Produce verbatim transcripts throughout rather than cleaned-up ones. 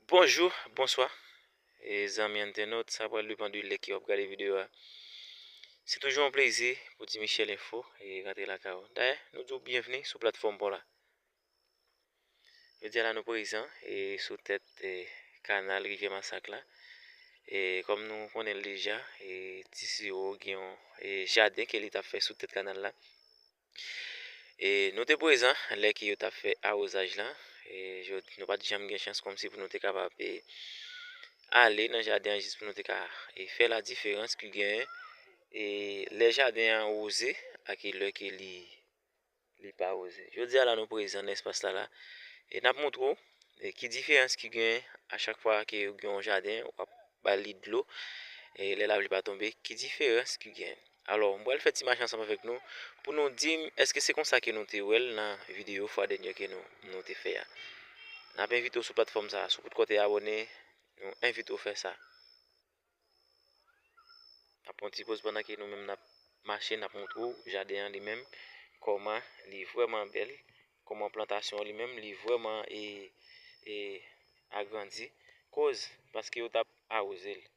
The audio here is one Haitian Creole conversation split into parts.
Bonjou, bonswa, e zanmi entènot, sa pral depann de lè ke w ap gade videyo a. Se toujou yon plezi pou Ti Michel Info e rantre lakay ou. Dayè, nou di w byenvni sou platfòm pa w la. Jodi a la nou prezan e sou tèt e kanal Rivyè Masak la. E kòm nou konnen l deja, e Ti Siwo gen yon e jaden ke li t ap fè sou tèt kanal la. E nou te prezan lè ke yo t ap fè awozaj la. E jodi, nou pa t janm gen chans kòmsi pou nou te kapab e ale nan jaden an jis pou nou te ka e fè ladiferans ki genyen e lè jaden an woze ak lè ke li li pa woze. Jodi a la nou prezan nan espas la la. E n ap montre w e ki diferans ki gen a chak fwa ke w gen yon jaden, w ap ba li dlo, e lè lapli pa tonbe, ki diferans ki gen. Alò, m pral fè ti mache ansanm avèk nou pou nou di m èske se konsa ke nou te wè l nan videyo fwa dènye ke nou, nou te fè a. N ap envite w sou platfòm sa a, si w potko te abòne, nou envite w fè sa. N ap pran ti poz pandan ke nou menm n ap mache, n ap montre w jaden an li menm, kòman li vrèman bèl, kòman plantasyon an li menm, li vrèman e, e agrandi, koz paske yo t ap awoze l.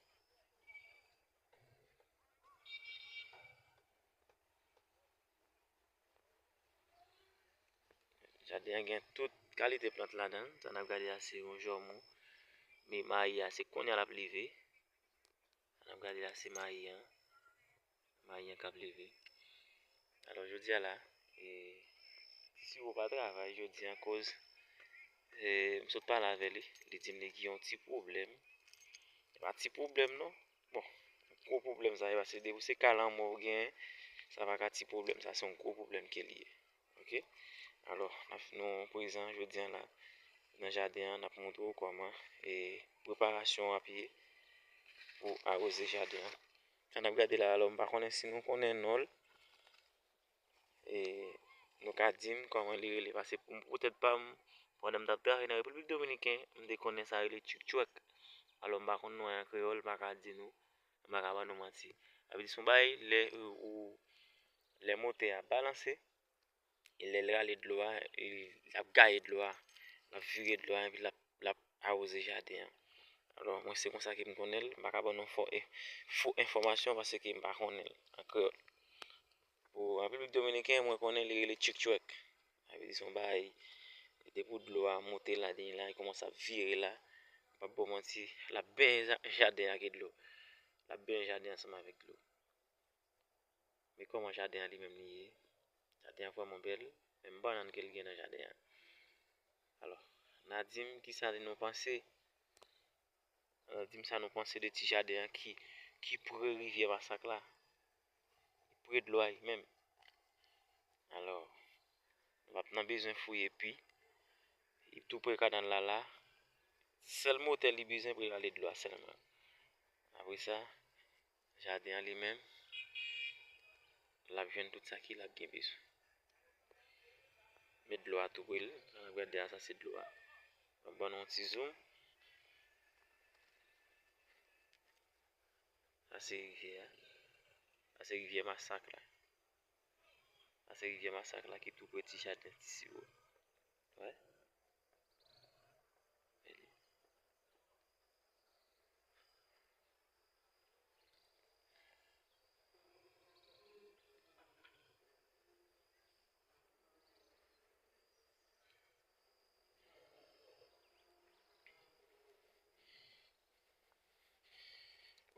Jaden an gen tout kalite plant ladan l. Sa n ap gade a se yon jòmou. Men mayi a se kounye a l ap leve. Sa n ap gade la se mayi an. Mayi an k ap leve. Alò, jodi a la, e, Ti Siwo pa travay jodi a koz, e, m sot pale avè li. Li di m li gen yon ti pwoblèm. Se pa ti pwoblèm non. Bon, gwo pwoblèm sa ye, paske depi se ka lanmò w genyen, sa pa ka ti pwoblèm, sa se yon gwo pwoblèm ke li ye. Oke? Alò, n ap, nou prezan jodi a la nan jaden an, n ap montre w kòman e preparasyon ap ye pou awoze jaden an. Sa n ap gade la, alò, m pa konnen si nou konnen non l. E nou ka di m kòman li rele, paske pou, poutèt pa m, pandan m t ap travay nan Repiblik Dominiken, m te konnen sa rele tchwik tchwèk. Alò, m pa konn non an kreyòl, m pa ka di nou, m pa ka ban nou manti. Sa vle di se yon bagay, lè, ou, lè motè a balanse, e lè l rale dlo a, e l ap gaye dlo a, l ap vire dlo a, epi l ap, l ap awoze jaden an. Alò, mwen se konsa ke m konnen l, m pa ka ban nou fo, e, fo enfòmasyon paske m pa konnen l an kreyòl. Pou Repiblik Dominiken, mwen konnen li rele tchwik tchwèk. Sa vle di se yon bagay, depi dlo a monte ladan la, li kòmanse ap vire la, m p ap ba w manti, l ap benyen ja-, jaden an ak dlo. L ap benyen jaden ansanm avèk dlo. Men kòman jaden an li menm li ye? Jaden an vrèman bèl, menm bannann ke l gen nan jaden an. Alò, n a di m kisa nou panse? Di m sa nou panse de ti jaden an ki, ki pre Rivyè Masak la. Li pre dlo a li menm. Alò, nou p ap nan bezwen fouye pi. Li tou pre kanal la la. Sèl motè li bezwen pou l rale dlo a sèlman. Apre sa, jaden an li menm, l ap jwenn tout sa ke l ap gen bezwen. Men dlo a tou pre l. Jan n ap gade a, sa se dlo a. M ap ban nou yon ti zoom. Sa se rivyè a. Sa se rivyè Masak la. Sa se rivyè Masak la ki tou pre ti jaden Ti Siwo. Wè.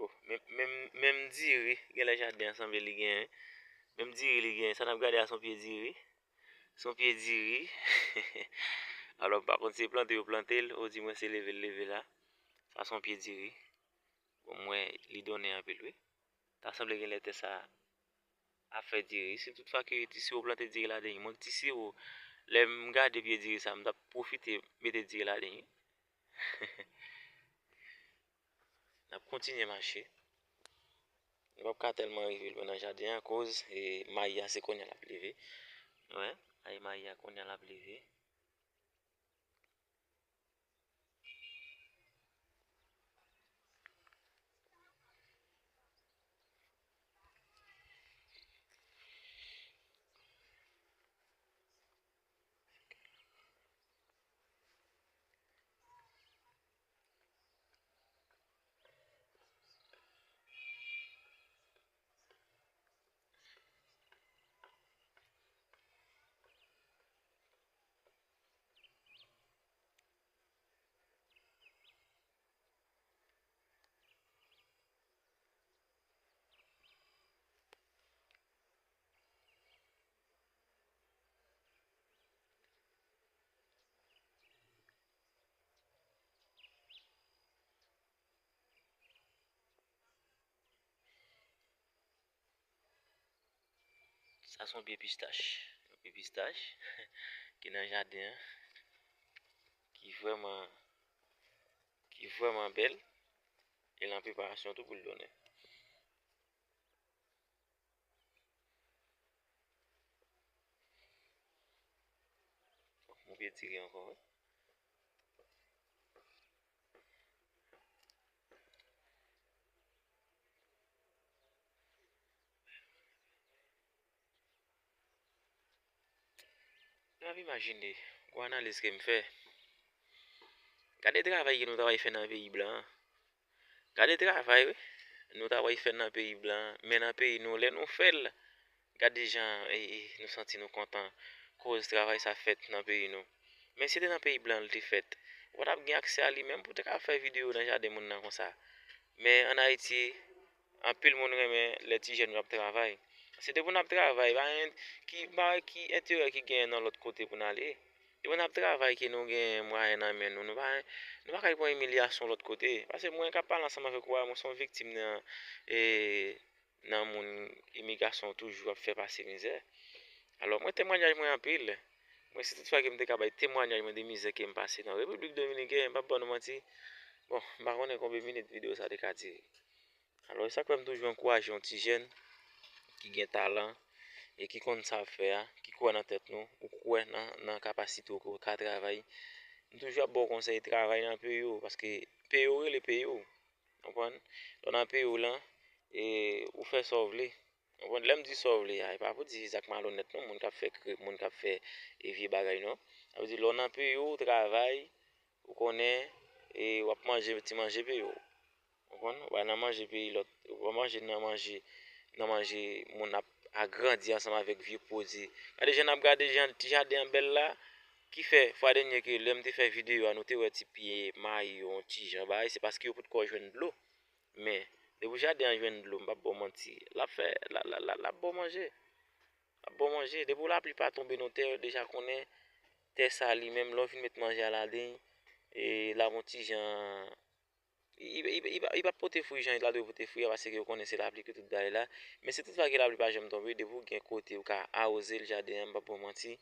Oh, men, men, menm diri, genlè jaden an sanble li genyen. Menm diri li genyen. Sa n ap gade a se yon pye diri. Se yon pye diri. Alò, m pa konn si se plante yo plante l, odimwen se leve l leve la. Sa se yon pye diri. Bon, m wè li donnen anpil, wi. Ta sanble genlè tè sa ap fè diri. Si tout fwa ke Ti Siwo plante diri ladan l, mwen Ti Siwo, lè m gade pye diri sa, m t ap pwofite mete diri ladan l, wi. N ap kontinye mache. Nou p ap ka tèlman rive lwen nan jaden an, akoz, e, mayi a se kounye a l ap leve. Wè, ay mayi a kounye a l ap leve. Sa se yon pye pistach. Yon pye pistach ki nan jaden an, ki vrèman, ki vrèman bèl. E l an preparasyon tou pou l donnen. Bon, mwen pye diri ankò, wi. N ap imajine, gwo analiz ke m fè. Gade travay ke nou travay fè nan peyi blan an. Gade travay, wi. Nou travay fè nan peyi blan an, men nan peyi nou, lè nou fè l, gade jan, e, e, nou santi nou kontan koz travay sa fèt nan peyi nou. Men si te nan peyi blan l te fèt, ou pa t ap gen aksè a li menm pou te ka fè videyo nan jaden moun nan konsa. Men ann Ayiti, anpil moun renmen lè ti jèn yo ap travay. Paske depi w ap travay, pa gen ki, pa gen ki enterè ki genyen nan lòt kote pou n ale. Depi w ap travay ke nou gen mwayen nan men nou, nou pa, nou pa ka pran imilyasyon lòt kote. Paske mwen k ap pale ansanm avèk ou a, mwen se yon viktim nan, e, nan moun imigrasyon toujou ap fè pase mizè. Alò, mwen temwanyaj mwen anpil. Mwen, si tout fwa ke m te ka bay temwanyaj mwen de mizè ke m pase nan Repiblik Dominikèn, m p ap ba nou manti. Bon, m pa konnen konbyen minit videyo sa te ka dire. Alò, e sa k fè m toujou ankouraje yon ti jèn ki gen talan e ki konn sa l ap fè a, ki kwè nan tèt nou, ou kwè nan, nan kapasite w ke w ka travay. M toujou ap ba w konsèy, travay nan peyi w, paske peyi w rele peyi w. Konprann? Lè w nan peyi w lan, e, ou fè sa w vle. Konprann? Lè m di sa w vle a, e pa pou di zak malonèt non, moun k ap fè krim, moun k ap fè, e, vye bagay non. Sa vle di lè w nan peyi w, ou travay, ou konnen, e, w ap manje ti manje peyi w. Konprann? Ou pa nan manje peyi lòt, ou pa manje nan manje, nan manje moun ap agrandi ansanm avèk vye pwodui. Gade jan n ap gade jan ti jaden an bèl la, ki fè fwa dènye ke lè m te fè videyo a, nou te wè ti pye mayi yo, yon ti jan bagay, se paske yo potko jwenn dlo. Men, depi jaden an jwenn dlo, m p ap ba w manti, l ap fè, l a, l a, l a, l ap ba w manje. L ap ba w manje. Depi lapli pa tonbe nan tè, deja konnen tè sa li menm, lè w fin met manje a ladan, e, l ap yon ti jan, li, li, li, li, li p ap pote fwi jan l ta dwe pote fwi a, paske yo konnen se lapli ki tout bagay la. Men si tout fwa ke lapli pa janm tonbe, depi w gen kote ou ka awoze l, jaden an, m p ap ba w manti,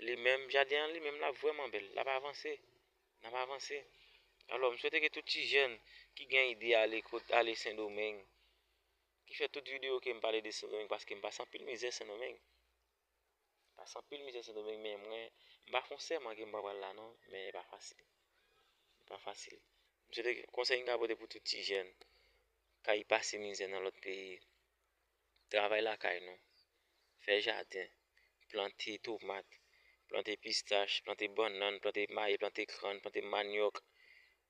li menm, jaden an li menm, l ap vrèman bèl, l ap avanse. N ap avanse. Alò, m swete ke tout ti jèn ki gen ide ale kot, ale Sendomeng, ki fè tout videyo ke m pale de Sendomeng, paske m pase anpil mizè Sendomeng. M pase anpil mizè Sendomeng, men mwen, m pa fè yon sèman ke m pa pral la non, men e pa fasil. E pa fasil. M swete ke konsèy m ka pote pou tout ti jèn k al pase mizè nan lòt peyi, travay lakay nou, fè jaden, plante tomat, plante pistach, plante bannann, plante mayi, plante kann, plante manyòk.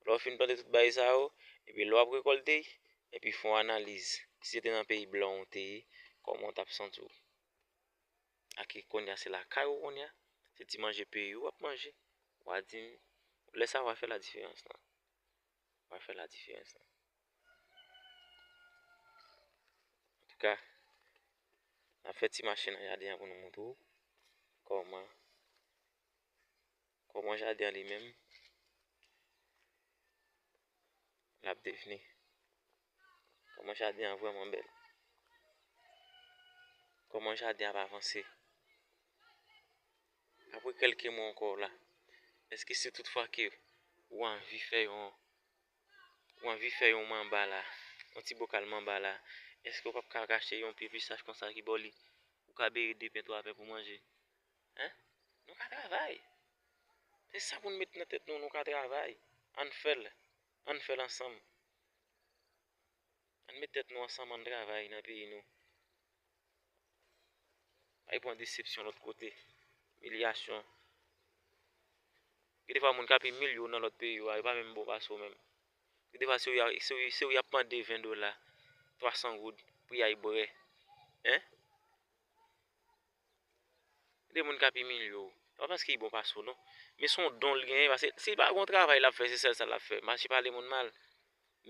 Lè w fin plante tout bagay sa yo, epi lè w ap rekòlte, epi fè yon analiz. Si se te nan peyi blan w te ye, kòman w t ap santi w? Ak kounye a se lakay ou kounye a, se ti manje peyi w ap manje. W a di m, lè sa w a fè ladiferans lan. W a fè ladiferans lan. Antouka, n ap fè ti mache nan jaden an pou nou montre w kòman, kòman jaden an li menm l ap devni. Kòman jaden an vrèman bèl. Kòman jaden an ap avanse. Apre kèlke mwa ankò la, èske si tout fwa ke ou anvi fè yon, ou anvi fè yon manba la, yon ti bokal manba la, èske ou p ap ka rache yon pye pistach konsa ki bò li, ou ka bere de pen twa pen pou manje? Hein? Nou ka travay. Se sa pou n met nan tèt nou, nou ka travay. Ann fè l. Ann fè l ansanm. Ann met tèt nou ansanm, ann travay nan peyi nou. Pa pran desepsyon lòt kote. Imilyasyon. Gen defwa moun k ap imilye w nan lòt peyi yo a, yo pa menm bon pase w menm. Gen defwa se w y a, se w, se w y ap mande ven dola, twa san goud pou y al bwè. Hein? De moun k ap imilye w. Se pa paske li bon pase w non. Men se yon don l genyen, paske si l pa gen yon travay l ap fè, se sèl sa l ap fè, mache pale moun mal.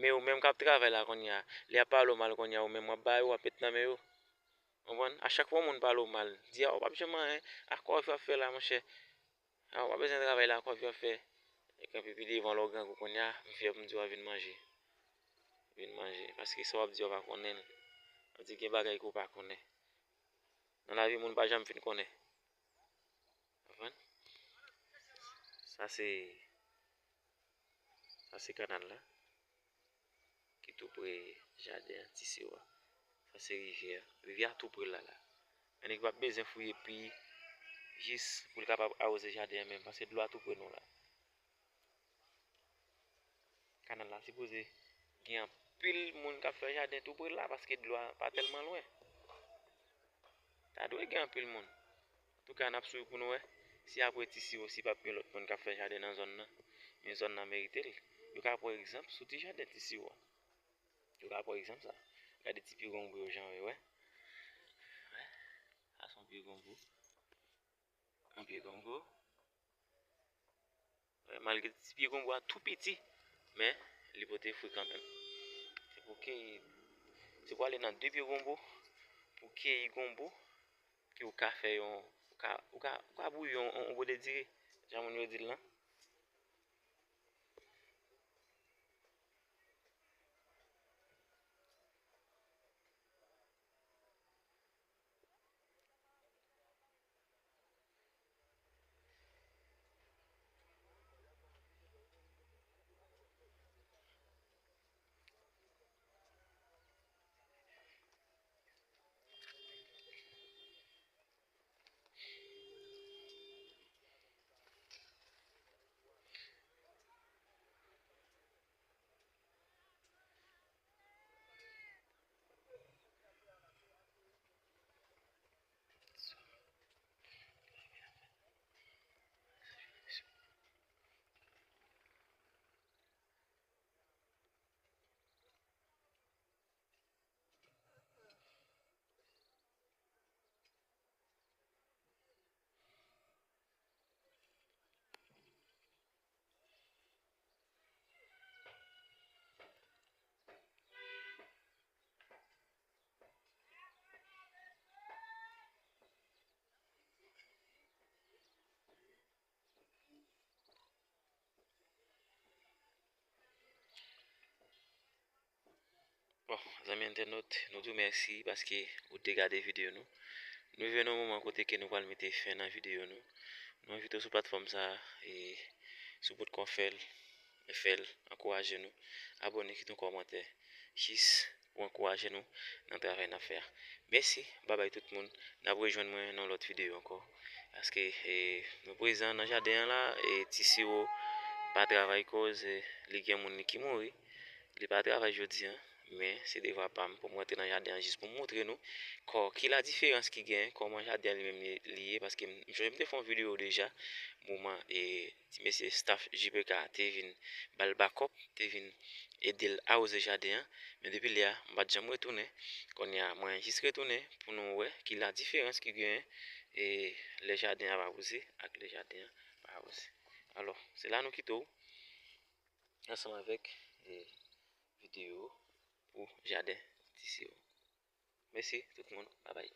Men ou menm k ap travay la kounye a, lè y ap pale w mal kounye a, ou menm w ap ba yo, w ap met nan men yo. Konprann? A chak fwa yon moun pale w mal, di a, w p ap janm anyen, a kòb w ap fè la, monchè. A, w pa bezwen travay la, kòb w ap fè. E kanpe pi devan lè w grangou kounye a, m fyè pou m di w a vin manje. Vin manje. Paske sa w ap di a w pa konnen l. W ap di gen bagay ke w pa konnen. Nan lavi moun pa janm fin konnen. Konprann? Sa se, sa se kanal la ki tou pre jaden an, Ti Siwo a. Sa se rivyè a. Rivyè a tou pre l la la. Yon nèg p ap bezwen fouye pi jis pou l kapab awoze jaden an menm, paske dlo a tou pre nou la. Kanal la sipoze gen anpil moun k ap fè jaden tou pre l la, paske dlo a pa tèlman lwen. Ta dwe gen anpil moun. Antouka, n ap swiv pou nou wè si apre Ti Siwo, si p ap gen lòt moun k ap fè jaden nan zòn nan. Men zòn nan merite l. Yo ka pran egzanp sou ti jaden Ti Siwo a. Yo ka pran egzanp sa. Gade ti pye gonbo yo jan yo ye, wè. Wè. Sa se yon pye gonbo. Yon pye gonbo. Malgre ti pye gonbo a tou piti, men li pote fwi kanmenm. Se pou keyi, se pou ale nan de pye gonbo, pou keyi gonbo, ke ou ka fè yon, ou ka, ou ka, ou ka bouyi yon, yon, yon bode diri, jan moun yo di l lan. Bon, zanmi entènot, nou di w mèsi paske ou te gade videyo nou. Nou rive nan yon moman kote ke nou pral mete fen nan videyo nou. Nou envite w sou platfòm sa a, e si w potko fè l, fè l, ankouraje nou. Abòne, kite yon kòmantè, jis pou ankouraje nou nan travay n ap fè a. Mèsi, babay tout moun. N ap rejwenn mwen nan lòt videyo ankò. Paske, e, nou prezan nan jaden an la, e Ti Siwo pa travay koz, e, li gen moun li ki mouri. Li pa travay jodi a, men se devwa pa m pou m rantre nan jaden an jis pou m montre nou kò, ki la diferans ki gen, kòman jaden an li menm li, li ye, paske m, m sonje m te fè yon videyo deja, moman, e, ti mesye staff J P K te vin ba l bakòp, te vin ede l awoze jaden an, men depi lè a, m pa t janm retounen. Kounye a, mwen jis retounen pou nou wè ki la diferans ki gen, e, lè jaden an ap awoze ak lè jaden an pa awoze. Alò, se la nou kite w ansanm avèk, e, videyo pou jaden Ti Siwo. Mèsi tout moun. Babay.